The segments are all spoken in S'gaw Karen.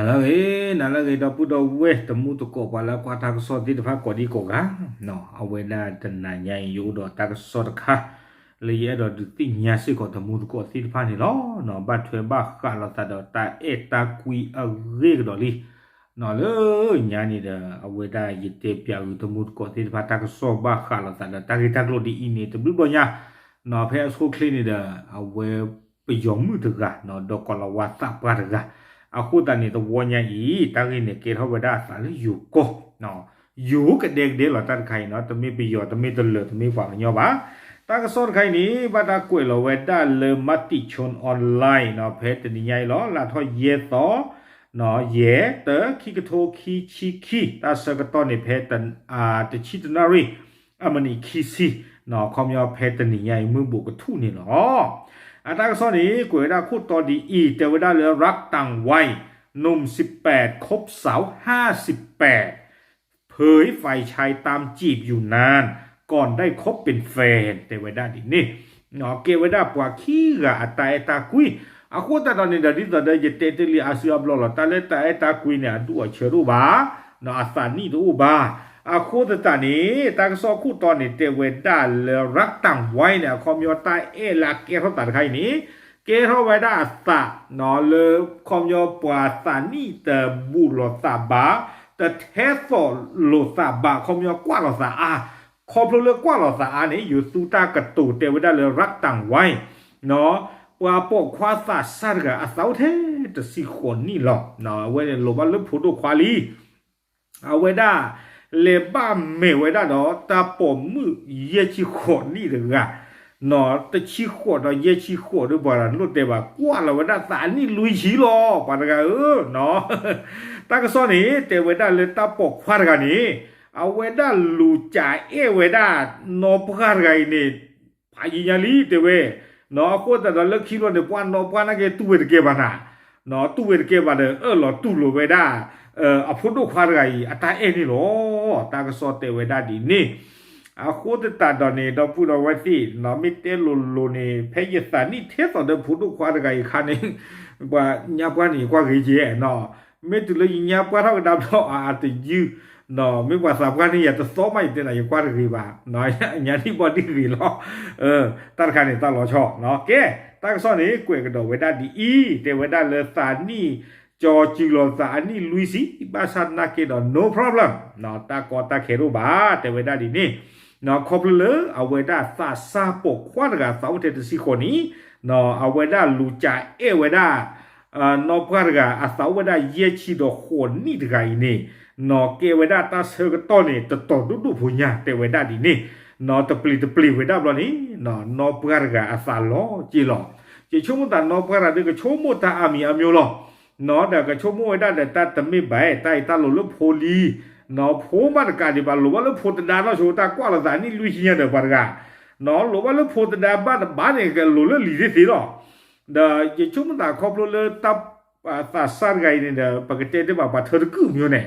နၤလၢအဂ့ၤ နၤလၢအဂ့ၤ ဒီပုၢ်ဒီဝဲၢ်တမူသကိး ပှၤလၢကွၢ်တၢ်ကစီၣ်သ့ၣ်တဖၣ်ကိးဒံကိးဂၤ, အဝဲဒၣ်တနၤညါအံၤ ယအိၣ်ဒီးတၢ်ကစီၣ်တခါ လၢယအဲၣ်ဒိးဒုးသ့ၣ်ညါစ့ၢ်ကီးတမူသကိးသ့ၣ်တဖၣ်န့ၣ်လီၤ. ဘၣ်ထွဲဘၣ်ဃးလိာ်သးဒီးတၢ်အဲၣ်တၢ်ကွံအဂ့ၢ်ကဒီးလံ. လၢညါန့ၣ်ဒီး အဝဲဒၣ်ယတဲပၠးဂုာ်တမူသကိးသ့ၣ်တဖၣ်တၢ်ကစီၣ်ဘၣ်ဃးလိာ်သးဒီးတၢ်ဂ့ၢ်တၢ်ကျိၤဒ်အံၤန့ၣ် တဘျုးဘျီညါ ဖဲအဆိအချ့န့ၣ်ဒီး အဝဲပယီၤမုၣ်တဂၤ ဒီးကီၤလၤဝါသးပှၢ်တဂၤ အဃိသတးန့ၣ် တဝီညါအံၤ တၢ်ဂ့ၢ်န့ၣ်ကဲထီၣ်ဝဲဒၣ်အသးလၢယိၤကီၢ် ယိၤကဒဲကဒဲလီၤ တၢ်တခါအံၤနီၤ တမ့ၢ်ပယီၤ တမ့ၢ်တလၢၤ တမ့ၢ်ပှၤကညီဘၣ်. တၢ်ကစီၣ်တခါအံၤန့ၣ် ဘၣ်တၢ်ကွဲးလီၤဝဲဒၣ်လၢ Matichon Online နီၤ ဖဲတနံၤညါအံၤလီၤ လါထီၣ်ယဲၢ်သီ ယဲၢ် တၢ ခံကထိခံဆံခံ တၢ်ဆၢကတီၢ်န့ၣ် ဖဲ တဆံတနၣ်ရံၣ် အမံးနံးခံဆံ ခီပညီဖဲတနံၤညါအံၤ မုၢ်ဘူးကထူၣ်န့ၣ်လီၤ. အတၢ်ကစီၣ်န့ၣ် ကွဲးဝဲဒၣ်ခိၣ်တီဒ်အံၤ တဲဝဲဒၣ်လၢ รักต่างวัย หนุ่มสิบแปด คบสาวห้าสิบแปด เผยฝ่ายชายตามจีบอยู่นานก่อนได้คบเป็นแฟน တဲဝဲဒၣ်ဒ်န့ၣ် ကဲဝဲဒၣ်ပှၤခံဂၤအတၢ်အဲၣ်တၢ်ကွံ အဃိသတးဒီးန့ၣ်ဒီး ဒ်သိးဒီးယတဲတ့ၢ်လံအါစုအါဘျီလီၤ တၢ်လၢတၢ်အဲၣ်တၢ်ကွံန့ၣ် အဒူၣ်အဆၢတအိၣ်ဘၣ် အသးနံၣ်တအိၣ်ဘၣ်. အဃိသတးန့ၣ် တၢ်ကစီၣ်ခိၣ်တီန့ၣ် တဲဝဲဒၣ်လၢ รักต่างวัย န့ၣ် အခီပညီတၢ်အဲၣ်လၢအကဲထီၣ်သးတခါအံၤန့ၣ် ကဲထီၣ်ဝဲဒၣ်အသး လၢခီပညီပှၤသးနံၣ်တဘူးလိာ်သးဘၣ် တထဲသိးလိာ်သးဘၣ် ခီပညီကွၢ်လိာ်သးအါ ခီဖျိလၢကွၢ်လိာ်သးအါန့ၣ် ယိၤသူတၢ်ကတိၤတဲဝဲဒၣ်လၢ รักต่างวัย ပှၤပိာ်ခွါသးစၢ်တဂၤ အသးအိၣ်ထဲတဆံဃိးနံၣ်လီၤ. အဝဲန့ၣ်လိၣ်ဘၣ်လၢဖိဒိၣ်ခွါလံ အဝဲဒၣ် လဲၤဘၣ်မဲာ်ဝဲဒၣ်ဒီး တၢ်ပိာ်မုၣ်ယဲၢ်ဆံဃိးနံၣ်တဂၤ တဆံဃိးဒီးယဲၢ်ဆံဃိးဒီး ပှၤတလိၣ်တဲဘၣ် ကွၢ်လီၤဝဲဒၣ်သးအနံၣ်လွံၢ်ဆံလီၤ ပှၤတဂၤဧၢ တၢ်ကစီၣ်န့ၣ် တဲဝဲဒၣ်လၢတၢ်ပိာ်ခွါတဂၤန့ၣ် အဝဲဒၣ်လူၤကးအဲၣ်ဝဲဒၣ် နီၢ်ပှၢ်တဂၤအံၤန့ၣ် ဖးယံာ်ညါလံတဲဝဲ အဃိသတးဒီးလၢခံလီၤန့ၣ် ပှၤနီၢ်ပှၢ်နာ်က့တူၢ်ဝဲတကဲဘၣ်နၤ တူၢ်ဝဲတကဲဘၣ်ဒီး အၢၣ်လီၤတူၢ်လိာ်ဝဲဒၣ် အဖိဒိၣ်ခွါတဂၤအံၤ အတၢ်အဲၣ်န့ၣ်လီၤ. တၢ်ကစီၣ်တဲဝဲဒၣ်ဒ်န့ၣ် အဃိသတးဒီးန့ၣ် ဒီပုၢ်ဒီဝဲၢ်သ့ၣ် မ့ၢ်တဲလိၤလိၤန့ၣ် ဖဲယသးနံၣ်ထဲသိးဒီးဖိဒိၣ်ခွါတဂၤအံၤအခါန့ၣ် ပှၤညါပှၢ်န့ၣ် ယကွၢ်ဂ့ၤကဲ မ့ၢ်တုၤလၢယညါပှၢ်ထီၣ်ကဒါဘျီ အတယုၢ် မ့ၢ်ပှၤသးပှၢ်န့ၣ် ယတသီမး ယတဲနၤ ယကွၢ်တဂ့ၤဘၣ် ညါဒံၣ်ဘီဒံၣ်ဂ့ၤလီၤ. တၢ်တခါန့ၣ် တၢ်လီၤဆီ ကဲ တၢ်ကစီၣ်န့ၣ် ကွဲးကဒီးဝဲဒၣ်ဒ်အံၤ တဲဝဲဒၣ်လၢသးနံၣ် ကၠီၤစၢၤလိာ်သးအနံၣ်လွံၢ်ဆံ ဘၣ်ဆၣ်သနာ်က့ဒီး no problem တၢ်ကီတၢ်ခဲတအိၣ်ဘၣ် တဲဝဲဒၣ်ဒ်န့ၣ် ခီဖျိလၢအဝဲဒၣ်သးစၢ်ပိာ်ခွါတဂၤ သးအိၣ်ထဲတဆံဃိးနံၣ် အဝဲဒၣ်လူၤကးအဲၣ်ဝဲဒၣ် နီၢ်ပှၢ်တဂၤ အသးအိၣ်ဝဲဒၣ်ယဲၢ်ဆံဒီးဃိးနံၣ်တဂၤအံၤန့ၣ် နီၢ်ကဲဝဲဒၣ်တၢ်ဆၢကတီၢ်န့ၣ် တတီၤဒိၣ်ဒိၣ်ဖိညါ တဲဝဲဒၣ်ဒ်န့ၣ် နီၢ်တပျံၤတပျံၤဝဲဒၣ်ဘျီန့ၣ် နီၢ်ပှၢ်တဂၤအသးလီၤက့ၤလီၤ. ယဆိကမိၣ်သးနီၢ်ပှၢ်တဂၤဒီး ကဆိကမိၣ်တၢ်အါမံၤအါမျိၤလီၤ. နီၢ်ဒီးကဆိကမိၣ်ဝဲဒၣ်ဒီး တၢ်တမ့ၢ်ဘၣ် တၢ်အံၤတၢ်လိၤလၢဖိလံ နီၢ်ဖိမးတကးဒံးဘၣ် လိၣ်ဘၣ်လၢဖိတဒါနီၢ်ဆိ တၢ်ကွၢ်လိာ်သးနံၣ်လွံၢ်ဆံညါဒီးပှၤတဂၤ နီၢ်လိၣ်ဘၣ်လၢဖိတဒါဘၣ်တဘၣ်န့ၣ် ကလိၤလၢလံၤသ့ၣ်သ့ၣ်လီၤ. ဒီးယဆိကမိၣ်သးခီဖျိလၢ သးစၢ်တဂၤအံၤန့ၣ်ဒီး ပကတဲတ့ၢ်ဘၣ်ပှၤထၢတကုၢ်မျိၤန့ၣ်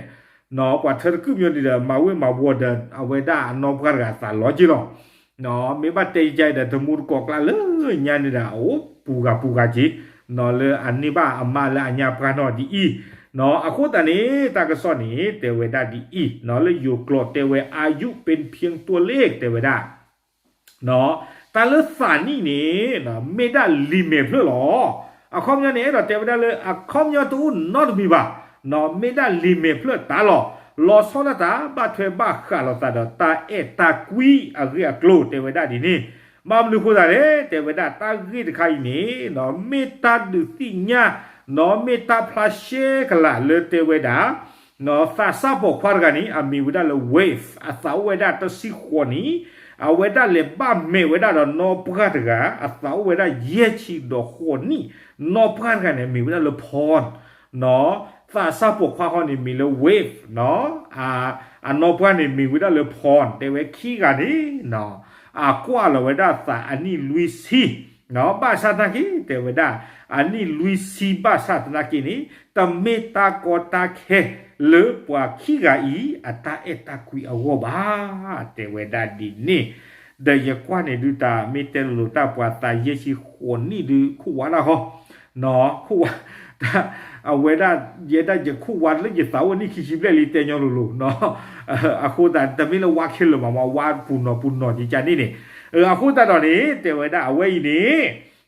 ပှၤထၢတကုၢ်မျိၤန့ၣ်ဒီး မၤဝ့ၢ်မၤဝီၤဒီး အဝဲဒၣ်အနီၢ်ပှၢ်တဂၤအသးလီၤက့ၤလီၤ. မ့ၢ်ဘၣ်တဲယကါအံၤဒီးတမူတကိးကျါလၢညါန့ၣ်ဒီး အအိၣ်ပူၤဂၤပူၤဂၤက့ၤ လၢအန့ၢ်ဘၣ်အမါလၢအညါပှၢ်နီၢ်ဒ်အံၤ အဃိသတးန့ၣ် တၢ်ကစီၣ်န့ၣ် တဲဝဲဒၣ်ဒ်အံၤ လၢယိၤကျိာ်တဲဝဲ อายุเป็นเพียงตัวเลข တဲဝဲဒၣ် တၢ်လၢသးနံၣ်န့ၣ် မ့ၢ်ဒၣ်လံာ်မဲာ်ဖျၢၣ်လီၤ. အခီပညီန့ၣ် အဲၣ်ဒိးတဲဝဲဒၣ်လၢ အခီပညီတအိၣ်နီတမံၤဘၣ်. မ့ၢ်ဒၣ်လံာ်မဲာ်ဖျၢၣ်တၢ်လီၤ. လီၤဆီဒၣ်တၢ် ဘၣ်ထွဲဘၣ်ဃးလိာ်သးဒီး တၢ်အဲၣ်တၢ်ကွံအဂ့ၢ်အကျိၤ တဲဝဲဒၣ်ဒ်န့ၣ်. ဘၣ်မနုၤဃိသတးလဲၣ် တဲဝဲဒၣ် တၢ်ဂ့ၢ်တခါအံၤန့ၣ် မ့ၢ်တၢ်ဒုးသ့ၣ်ညါ မ့ၢ်တၢ်ဖျါရှဲကလာ်လၢတဲဝဲဒၣ် သးစၢ်ပိာ်ခွါတဂၤန့ၣ် အမံၤဝဲဒၣ်လၢ Wave အသးအိၣ်ဝဲဒၣ်တဆံဃိးနံၣ်, အဝဲဒၣ်လဲၤဘၣ်မဲာ်ဝဲဒၣ်ဒီးနီၢ်ပှၢ်တဂၤ အသးအိၣ်ဝဲဒၣ်ယဲၢ်ဆံဒီးဃိးနံၣ်, နီၢ်ပှၢ်တဂၤန့ၣ် အမံၤဝဲဒၣ်လၢ Paul နီၢ်, သးစၢ်ပိာ်ခွါဃီန့ၣ်မံၤလၢ Wave နီၢ်, အနီၢ်ပှၢ်န့ၣ်မံၤဝဲဒၣ်လၢ Paul တဲဝဲခံဂၤန့ၣ် အကွၢ်လီၤဝဲဒၣ်သးအနံၣ်လွံၢ်ဆံ ဘၣ်ဆၣ်သနာ်က့ တဲဝဲဒၣ် အနံၣ်လွံၢ်ဆံဘၣ်ဆၣ်သနာ်က့န့ၣ် တမ့ၢ်တၢ်ကီတၢ်ခဲလၢပှၤခံဂၤအံၤ အတၢ်အဲၣ်တၢ်ကွံအဂီၢ်ဘၣ် တဲဝဲဒၣ်ဒ်န့ၣ်. ဒီးယကွၢ်န့ၣ်ဒုးတၢ်မ့ၢ်တဲလိၤလိၤတၢ်ပှၤသးယဲၢ်ဆံဃိးနံၣ်ဒုး ခိၣ်ဝါဒၣ်ဃီ ခိၣ်ဝါ အဝဲဒၣ် ယဲဒၣ်ယခိၣ်ဝါလၢယသးအိၣ်နံၣ်ခံဆံဘျဲၣ်လံ တဲညီလိၤလိၤ, အဃိသတး တမ့ၢ်လၢဝါခဲလၢာ်မး မ့ၢ်ဝါပူၤနီၢ်ပူၤနီၢ်ကကန့ၣ်န့ၣ်, အဃိသတးဒီးန့ၣ် တဲဝဲဒၣ်အဝဲအံၤန့ၣ်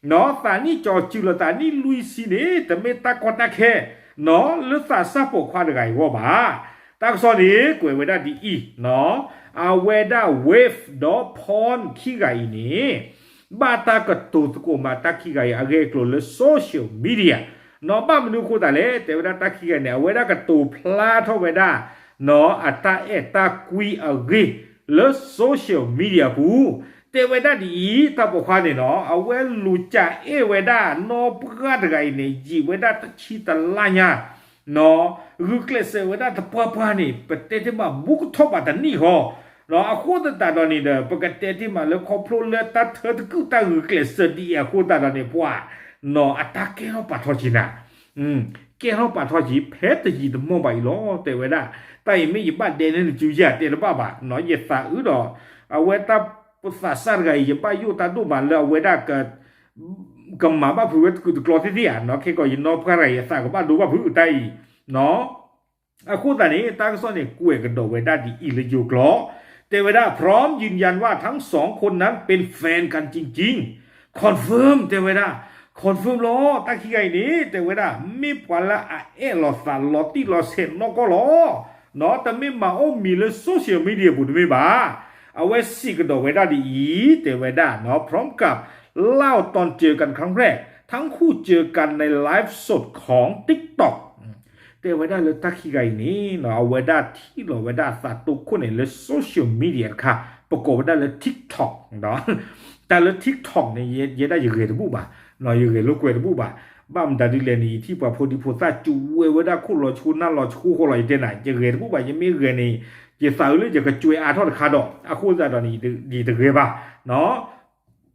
သးနံၣ်ကၠီၤစုလိာ်သးနံၣ်လွံၢ်ဆံန့ၣ် တမ့ၢ်တၢ်ကီတၢ်ခဲ လၢသးစၢ်ပိာ်ခွါတဂၤအံၤအဂီၢ်ဘၣ်. တၢ်ကစီၣ်န့ၣ် ကွဲးဝဲဒၣ်ဒ်အံၤ, အဝဲဒၣ် Wave ဒီး Pawn ခံဂၤအံၤန့ၣ် ဘၣ်တၢ်ကတိၤသကိးမးတၢ်ခံဂၤအံၤအဂ့ၢ်အကျိၤလၢ social media, ဘၣ်မနုၤအဃိသတးလဲၣ် တဲဝဲဒၣ်တၢ်ခံဂၤအံၤန့ၣ် အဝဲဒၣ်ကတိၤဖျါထီၣ်ဝဲဒၣ် အတၢ်အဲၣ်တၢ်ကွံအဂ့ၢ် လၢ social media ပူၤ, တဲဝဲဒၣ်ဒ်အံၤ တၢ်ပိာ်ခွါန့ၣ်နီၤ အဝဲလူၤကအဲၣ်ဝဲဒၣ်နီၢ်ပှၢ်တဂၤအံၤန့ၣ် ယံာ်ဝဲဒၣ်တဆံတလါညါ ဂုာ်ကျဲးစၢးဝဲဒၣ်သပှၢ်ပှၢ်န့ၣ် ပတဲတ့ၢ်မး ဘူးကထီၣ်ဘၣ်တနံၣ်ဃီ, အဃိသတးဒီးန့ၣ်ဒီး ပကတဲတ့ၢ်မးလၢခီဖျိလၢတၢ်ထၢတကုာ်တၢ်ဂုာ်ကျဲးစၢးဒ်အံၤအဃိသတးဒီးန့ၣ် ပှၤ အတၢ်ကဲထီၣ်ပာ်ထီၣ်က့ၤနၤ ကဲထီၣ်ပာ်ထီၣ်က့ၤ ဖဲတယံာ်တမီၢ်ဘၣ်အံၤလီၤ တဲဝဲဒၣ်, တၢ်အံၤမ့ၢ်ယဘၣ်ဒဲန့ၣ်နစုယၤတဲတဘၣ်ဘၣ်နီၤ ယသးအုးဒီး အဝဲတၢ်သးစၢ်တဂၤအံၤ ယဘၣ်ယိၣ်တၢ်ဒိၣ်မးလၢအဝဲဒၣ် ကမၤဘၣ်ဖုးဝဲတကုာ်တကျီသ့ၣ်သ့ၣ်ဧါနီၤ ခဲကီးယနီၢ်ပှၢ်တဂၤအံၤအသးကဘၣ်ဒိဘၣ်ဖုးတၢ်အံၤနီၤ အဃိသတးန့ၣ် တၢ်ကစီၣ်န့ၣ် ကွဲးကဒီးဝဲဒၣ်ဒ်အံၤလၢယိၤကျိာ်, တဲဝဲဒၣ် พร้อมยืนยันว่าทั้งสองคนนั้นเป็นแฟนกันจริงๆ confirm တဲဝဲဒၣ် confirm လီၤ တၢ်ခံဂၤအံၤန့ၣ် တဲဝဲဒၣ် မ့ၢ်ပှၤလၢအအဲၣ်လီၤသးလီၤတံၢ်လီၤဆဲးနီၢ်ကီၢ်လီၤ တမ့ၢ်မၤအိၣ်မံၤလၢ social media ပူၤတမ့ၢ်ဘၣ်, အဝဲစံးကဒီးဝဲဒၣ်ဒ်အံၤ တဲဝဲဒၣ်နီၤ พร้อมกับเล่าตอนเจอกันครั้งแรก ทั้งคู่เจอกันในไลฟ์สดของ TikTok တဲဝဲဒၣ်လၢတၢ်ခံဂၤအံၤန့ၣ် အဝဲဒၣ်ထံၣ်လီၤဝဲဒၣ်သးတိခိၣ်န့ၣ်လၢ social media တခါ ပကိးဝဲဒၣ်လၢ TikTok တၢ်လၢ TikTok န့ၣ် ယဲဒၣ်ယဂဲၤတဘူၣ်ဘၣ်, ယဂဲၤလိာ်ကွဲတဘူၣ်ဘၣ်, ဘၣ်မတၤဒ်လဲၣ်န့ၣ် ယထံၣ်ပှၤဖိဒံဖိသၣ်ကၠူဝဲဝဲဒၣ်ခိၣ်လီၤဆိနၢ်လီၤဆိဃီလီၤ ယတဲနၤ ယဂဲၤတဘူၣ်ဘၣ် ယမ့ၢ်ဂဲၤန့ၣ် ယသးအုးလၢယကကွဲးအါထီၣ်တခါဒီး အဃိသတးဒီးန့ၣ် ယတဂဲၤဘၣ်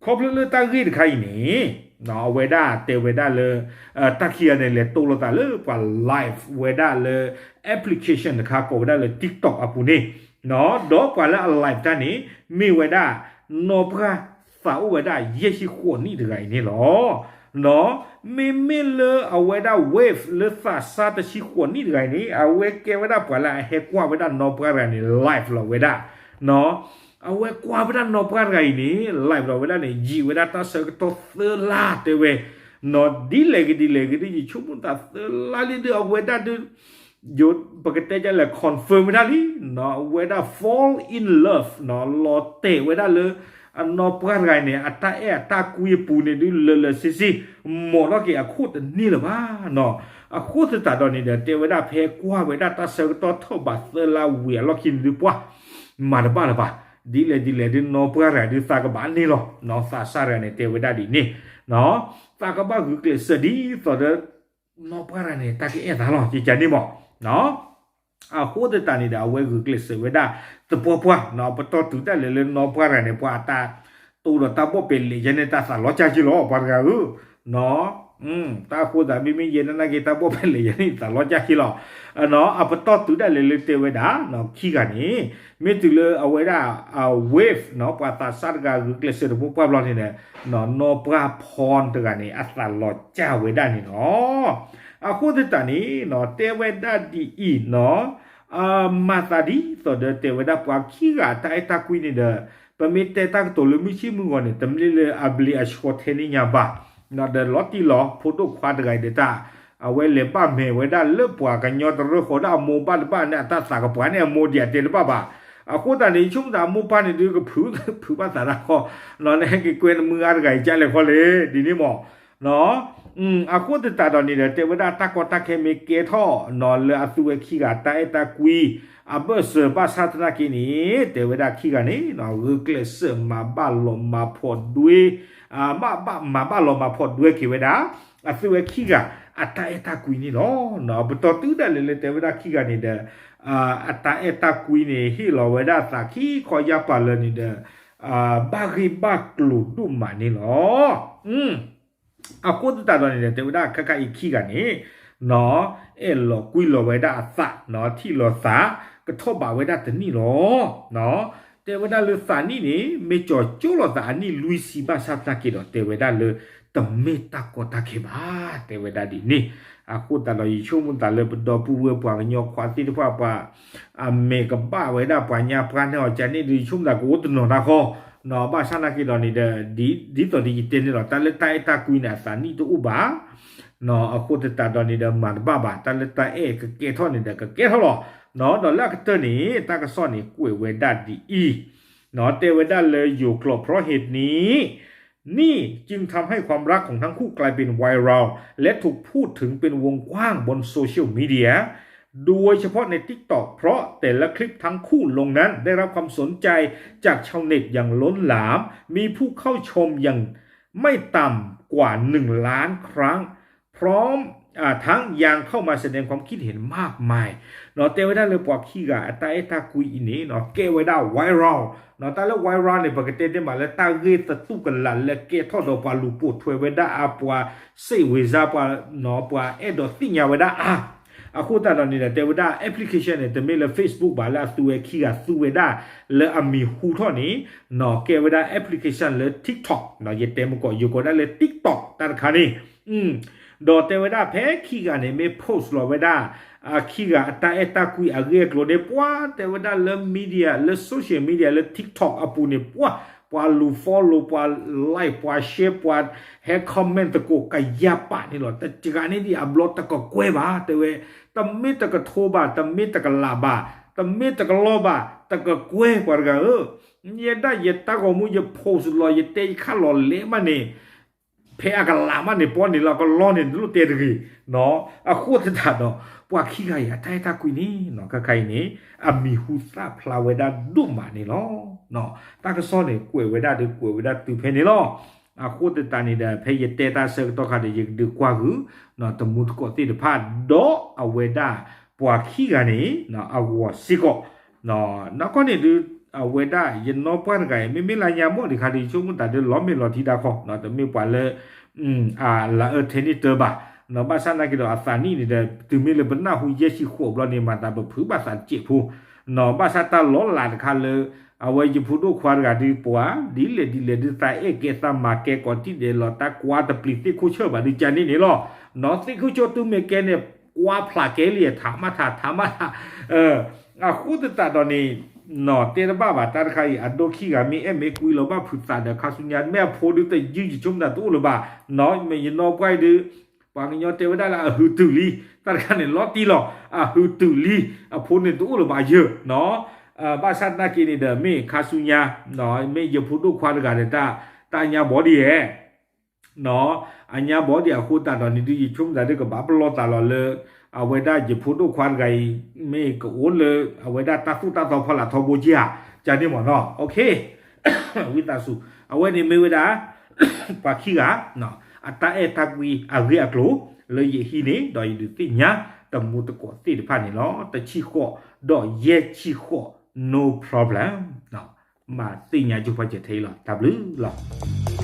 ခီဖျိလၢတၢ်ဂ့ၢ်တခါအံၤန့ၣ် အဝဲဒၣ်တဲဝဲဒၣ်လၢ တၢ်ခံဂၤန့ၣ် လဲၤတိလိာ်သးလၢပှၤ live ဝဲဒၣ်လၢ application တခါကိးဝဲဒၣ်လၢ TikTok အပူၤန့ၣ်, ဒီးပှၤလၢအ live တၢ်န့ၣ် မ့ၢ်ဝဲဒၣ် နီၢ်ပှၢ်သးအိၣ်ဝဲဒၣ်ယဲၢ်ဆံဃိးနံၣ်တဂၤအံၤန့ၣ်လီၤ. မ့မ့ၢ်လၢအဝဲဒၣ် Wave လၢသးစၢ်တဆံဃိးနံၣ်တဂၤအံၤန့ၣ် အဝဲကဲဝဲဒၣ်ပှၤလၢအဟဲကွၢ်ဝဲဒၣ်နီၢ်ပှၢ်တဂၤန့ၣ် live လီၤဝဲဒၣ် အဝဲကွၢ်ဝဲဒၣ်နီၢ်ပှၢ်တဂၤအံၤန့ၣ် live လီၤဝဲဒၣ်န့ၣ် ယံာ်ဝဲဒၣ်တၢ်ဆၢကတီၢ်သၢလါတဲဝဲ, ဒ်လဲၣ်ဂ့ၤဒ်လဲၣ်ဂ့ၤဒ် ယဆိကမိၣ်သးသၢလါလံဒီး အဝဲဒၣ်ဒုး ပကတဲဒ်လဲၣ် confirm ဝဲဒၣ်လံ, အဝဲဒၣ် fall in love လီၤတဲာ်ဝဲဒၣ်လၢ အနီၢ်ပှၢ်တဂၤအံၤန့ၣ် အတၢ်အဲၣ်အတၢ်ကွံအပူၤန့ၣ်ဒုး လၢာ်လၢာ်ဆ့ဆ့ မိာ်ထီၣ်က့ၤအခိၣ်တန့ၢ်လၢၤဘၣ်နီၤ. အဃိသတးဒီးန့ၣ်ဒီး တဲဝဲဒၣ်ဖဲကွၢ်ဝဲဒၣ်တၢ်ဆၢကတီၢ်ထီၣ်ဘးသၢလါဝံၤအလီၢ်ခံန့ၣ်ဒုး ပှၢ် မၤတဘၣ်လၢၤဘၣ်, ဒ်လဲၣ်ဒ်လဲၣ်ဒုး နီၢ်ပှၢ်တဂၤဒုး သးကဘၣ်န့ၢ်လီၤ, သးစၢ်တဂၤန့ၣ် တဲဝဲဒၣ်ဒ်န့ၣ်, သးကဘၣ်ဂုာ်ကျဲးစၢးဒ်သိးဒီး နီၢ်ပှၢ်တဂၤန့ၣ် တၢ်ကအဲၣ်သးလီၤ ကကန့ၣ်မး အဃိသတးန့ၣ်ဒီး အဝဲဂုာ်ကျဲးစၢးဝဲဒၣ် သပှၢ်ပှၢ် ပတီၢ်တုၤဒၣ်လဲာ်လၢနီၢ်ပှၢ်တဂၤန့ၣ် ပှၤအတၢ်တိၢ်ဒီးတၢ်ဘီၣ်ပဲာ်လဲၣ်ယဲန့ၣ် တၢ်သးလီၤကၢ်က့လီၤ ပှၤတဂၤဧၢ, တၢ်အဃိသတး မ့မ့ၢ်ယဲဒၣ်နာ်က့ တၢ်ဘီၣ်ပဲာ်လဲၣ်ယဲန့ၣ် သးလီၤကၢ်က့လီၤ, အပတီၢ်တုၤဒၣ်လဲာ်လၢတဲဝဲဒၣ် ခံဂၤန့ၣ် မ့ၢ်တုၤလၢအဝဲဒၣ် Wave ပှၤသးစၢ်တဂၤဂုာ်ကျဲးစၢးသပှၢ်ပှၢ်ဘျီန့ၣ်ဒီး နီၢ်ပှၢ်ဖီတဂၤန့ၣ် အသးလီၤကၢ်ဝဲဒၣ်န့ၣ်လီၤ. အဃိသတးန့ၣ် တဲဝဲဒၣ်ဒ်အံၤနီၤ, မၤသးဒ်သိးဒီးတဲဝဲဒၣ်ပှၤခံဂၤအတၢ်အဲၣ်တၢ်ကွံန့ၣ်ဒီး ပမ့ၢ်တဲတၢ်ကတိၤလၢမုၢ်ဆ့ၣ်မုၢ်ဂီၤန့ၣ် တမ့ၢ်လၢအဘျ့အဆှီထဲန့ၣ်ညါဘၣ်, ဒီးလီၤတံၢ်လီၤ ဖိဒိၣ်ခွါတဂၤအံၤဒီးတၢ် အဝဲလဲၤဘၣ်မဲာ်ဝဲဒၣ်လၢပှၤကညီတရၢဃီဒၣ်အမိၢ်ဘၣ်တဘၣ်န့ၣ် အတၢ်သးကပှၢ်န့ၣ် အမိၢ်ဒံးအတဲတဘၣ်ဘၣ်. အဃိသတးန့ၣ် ယဆိကမိၣ်သးအမိၢ်ပၢ်န့ၣ်ဒုးကဖုး ဖုးဘၣ်သးတၢ်ဃီ လီၤန့ၣ်ဟဲက့ၤကွဲနမုၢ်ဂၤတဂၤအံၤကလဲၣ်ဃီလဲၣ် ဒ်န့ၣ်မး အဃိသတးဒီးန့ၣ်ဒီး တဲဝဲဒၣ်တၢ်ကီတၢ်ခဲမ့ၢ်ကဲထီၣ်နီၤ လၢအသုဝဲခံဂၤတၢ်အဲၣ်တၢ်ကွံ အဘၢၣ်စၢၤဘၣ်ဆၣ်သနာ်က့န့ၣ် တဲဝဲဒၣ်ခံဂၤန့ၣ် ဂုာ်ကျဲးစၢးမၤဘၣ်လီၤမၤဖှီၣ်ဒွဲ မၤဘၣ်မၤဘၣ်လီၤမၤဖှီၣ်ဒွဲက့ၤဝဲဒၣ် အသုဝဲခံဂၤအတၢ်အဲၣ်တၢ်ကွံန့ၣ်လီၤ. ပတီၢ်တုၤဒၣ်လဲာ်လၢတဲဝဲဒၣ်ခံဂၤန့ၣ်ဒီး အတၢ်အဲၣ်တၢ်ကွံန့ၣ် ဟ့ၣ်လီၤဝဲဒၣ်သးခံခီယၢ်ပၤလၢာ်န့ၣ်ဒီး ဘၣ်ဂ့ၢ်ဘၣ်ကျိၤဒိၣ်မးန့ၣ်လီၤ. အဃိသတးဒီးန့ၣ်ဒီး တဲဝဲဒၣ်ခဲခါအံၤခံဂၤန့ၣ် အဲၣ်လီၤကွံလီၤဝဲဒၣ်အသး ထံၣ်လီၤသး ကထီၣ်ဘးဝဲဒၣ်တနံၣ်လီၤ. တဲဝဲဒၣ်လၢသးနံၣ်န့ၣ် မ့ၢ်ကၠီၤကၠိလိာ်သးအနံၣ်လွံၢ်ဆံဘၣ်ဆၣ်သနာ်က့ဒီး တဲဝဲဒၣ်လၢ တမ့ၢ်တၢ်ကီတၢ်ခဲဘၣ် တဲဝဲဒၣ်ဒ်န့ၣ်. အဃိသတးဒီးယဆိကမိၣ်သးလၢပဒီပုၢ်ဝဲၢ်ပှၤကညီခွါသ့ၣ်တဖၣ်ပှၤ အမဲာ်ကဘၣ်ဝဲဒၣ်ပှၤညါပှၢ်န့ၣ်အီၤ ကန့ၣ်ဒီး ယဆိကမိၣ်သးကအိၣ်တနီၤတၢ်ဃီ ဘၣ်ဆၣ်သနာ်က့ဒီးန့ၣ်ဒီး ဒ်သိးဒီးယတဲန့ၣ်လီၤ တၢ်လၢတၢ်အဲၣ်တၢ်ကွံန့ၣ် အသးနံၣ်တအိၣ်ဘၣ် အဃိသတးဒီးန့ၣ်ဒီး မၤတဘၣ်ဘၣ် တၢ်လၢတၢ်အဲၣ်ကကဲထီၣ်န့ၣ်ဒီး ကကဲထီၣ်လီၤ. ဒီးလၢအကတၢၢ်န့ၣ် တၢ်ကစီၣ်န့ၣ် ကွဲးဝဲဒၣ်ဒ်အံၤ တဲဝဲဒၣ်လၢယိၤကျိာ် เพราะเหตุนี้ นี่จึงทำให้ความรักของทั้งคู่กลายเป็นไวรัล และถูกพูดถึงเป็นวงกว้างบนโซเชียลมีเดีย โดยเฉพาะใน TikTok เพราะแต่ละคลิปทั้งคู่ลงนั้นได้รับความสนใจจากชาวเน็ตอย่างล้นหลาม มีผู้เข้าชมอย่างไม่ต่ำกว่า หนึ่งล้าน ครั้ง พร้อมอาทั้งยังเข้ามาแสดงความคิดเห็นมากมาย တဲဝဲဒၣ်လၢပှၤခံဂၤအတၢ်အဲၣ်တၢ်ကွံအံၤန့ၣ် ကဲဝဲဒၣ် viral တၢ်လၢ viral န့ၣ် ပကတဲဒ်မးလၢတၢ်ဂ့ၢ်သတူၢ်ကလာ်လၢကဲထီၣ်ဒီးပှၤလူၤပိာ်ထွဲဝဲဒၣ်အါ ပှၤစံးဝ့ၤစါ ပှၤ ပှၤအဲၣ်ဒိးသ့ၣ်ညါဝဲဒၣ်အါ အဃိသတးဒီးန့ၣ်ဒီး တဲဝဲဒၣ် application န့ၣ် တမ့ၢ်လၢ Facebook ဘၣ် လၢအသုဝဲခံဂၤသူဝဲဒၣ် လၢအမံၤဟူထီၣ်န့ၣ် ကဲဝဲဒၣ် application လၢ TikTok ယတဲမကီး ယကိးဒၣ်လၢ TikTok တၢ်တခါန့ၣ် ဒီးတဲဝဲဒၣ်ဖဲခံဂၤန့ၣ် မ့ၢ် post လီၤဝဲဒၣ် အခံဂၤအတၢ်အဲၣ်တၢ်ကွံအဂ့ၢ်အကျိၤန့ၣ် ပှၤတဲဝဲဒၣ်လၢ media လၢ social media လၢ TikTok အပူၤန့ၣ် ပှၤ ပှၤလူၤ follow ပှၤ like ပှၤ share ပှၤဟဲ comment သကိးကယၤပာ်န့ၣ်လီၤ. တစှၤန့ၣ်ဒံးအဘျီတကကွဲၢ်ဘၣ် တဲဝဲ တမ့ၢ်တကထိဘၣ် တမ့ၢ်တကလးဘၣ် တမ့ၢ်တကလီၢ်ဘၣ် တကကွဲၢ် ပှၤတဂၤဧၢ, ယဲဒၣ်ယတၢ်ဂီၤမူ ယ post လီၤ ယတဲယခးလီၤလဲၤမးန့ၣ် ဖဲအကလးမးန့ၣ် ပီန့ၣ်လီၤ ကလီၢ်န့ၣ် နလိၣ်တဲတဂ့ၤ, အဃိသတးဒီး ပှၤခံဂၤအံၤအတၢ်အဲၣ်တၢ်ကွံန့ၣ် ခါခါအံၤန့ၣ် အမံၤဟူသၣ်ဖျါဝဲဒၣ်ဒိၣ်မးန့ၣ်လီၤ. တၢ်ကစီၣ်န့ၣ် ကွဲးဝဲဒၣ်ဒီးကွဲးဝဲဒၣ်တုၤဖဲန့ၣ်လီၤ. အဃိသတးန့ၣ်ဒီး ဖဲယတဲတၢ်ဆၢကတီၢ်ခါဒီး ယကဒုးကွၢ်ဃုာ် တမူတကိးသ့ၣ်တဖၣ် ဒီးအဝဲဒၣ်ပှၤခံဂၤန့ၣ် အဂီၢ်စ့ၢ်ကီး နီၢ်ကီၢ်န့ၣ်ဒုး အဝဲဒၣ်ယနီၢ်ပှၢ်တဂၤအံၤ မ့မ့ၢ်လၢညါဘီၣ်ဒံးခါဒီး ယဆိကမိၣ်သးဒီး လီၤမ့ၢ်လီၤထံတၢ်ခီ တမ့ၢ်ပှၤလၢ အလၤအၢထဲန့ၣ်တၢဘၣ်, ဘၣ်ဆၣ်သနာ်က့ဒီး အသးနံၣ်န့ၣ်ဒီး တုၤမ့ၢ်လၢပနၢ်ဟူယဲၢ်ဆံဃိးဘျီန့ၣ် မၤသးပဖုးဘၣ်သးတစဲးဖိ, ဘၣ်ဆၣ်တၢ်လီၤလးတခါလၢ အဝဲယဖိဒိၣ်ခွါတဂၤဒုးပှၤ ဒ်လဲၣ်ဒ်လဲၣ်ဒုး သးအဲၣ်ကဲသးမၤကဲ ကိးတံၢ်ဒဲးလီၤ တၢ်ကွၢ်တပျံၤသ့ၣ်ခိၣ်ဆၢၣ်ဘၣ်ဒုး ကန့ၣ်န့ၣ်လီၤ. နီၢ်သ့ၣ်ခိၣ်ဆၢၣ်တုၤမ့ၢ်ကဲန့ၣ် ကွၢ်ဖျးကဲလံ ထးမးထး ထးမးထး, အဃိသတးဒီးန့ၣ် နီၢ်တဲတဘၣ်ဘၣ် တၢ်တခါအံၤ အဒိခံဂၤမ့ၢ်အဲၣ်မ့ၢ်ကွံလီၤ ဘၣ်ဖုးသးဒီးခါဆူညါ မ့ၢ်အဖိဒုးတယုၢ် ယဆိကမိၣ်သးတအိၣ်လၢၤဘၣ်, မ့ၢ်ယနီၢ်ပှၢ်အံၤဒုး ပှၤကညီတဲဝဲဒၣ်လၢအဟုးတုၤလံ, တၢ်တခါန့ၣ် လီၤတံၢ်လီၤ အဟုးတုၤလံ, အဖိန့ၣ်တအိၣ်လၢၤဘၣ်ယၢၢ်, ဘၣ်ဆၣ်သနာ်က့န့ၣ်ဒီး မ့ၢ်ခါဆူညါ မ့ၢ်ယဖိဒိၣ်ခွါတဂၤဒီး တၢ်ညါဘီဒံးဧဲ အညါဘီဒံးအဃိသတးဒီးန့ၣ်ဒုး ယဆိကမိၣ်သးဒုးကဘၣ်ပလီၢ်သးလီၤလၢ အဝဲဒၣ်ယဖိဒိၣ်ခွါတဂၤအံၤ မ့ၢ်ကအိၣ်လၢ အဝဲဒၣ်တၢ်သူၣ်တၢ်သီဖီလာ်ထီဘိက့ဧါ, ကန့ၣ်မ့ၢ်နီၢ်, ဝံသးစူၤ အဝဲန့ၣ်မ့ၢ်ဝဲဒၣ် ပှၤခံဂၤ အတၢ်အဲၣ်တၢ်ကွံအဂ့ၢ်အကျိၤ လၢယဟံးန့ၢ် ဒီးယဒုးသ့ၣ်ညါ တမူတကိးသ့ၣ်တဖၣ်န့ၣ်လီၤ. တဆံဃိး ဒီးယဲၢ်ဆံဃိး no problem မၤသ့ၣ်ညါကၠိဖီစဲးထဲအံၤလီၤ. တၢ်ဘျုးလီၤ.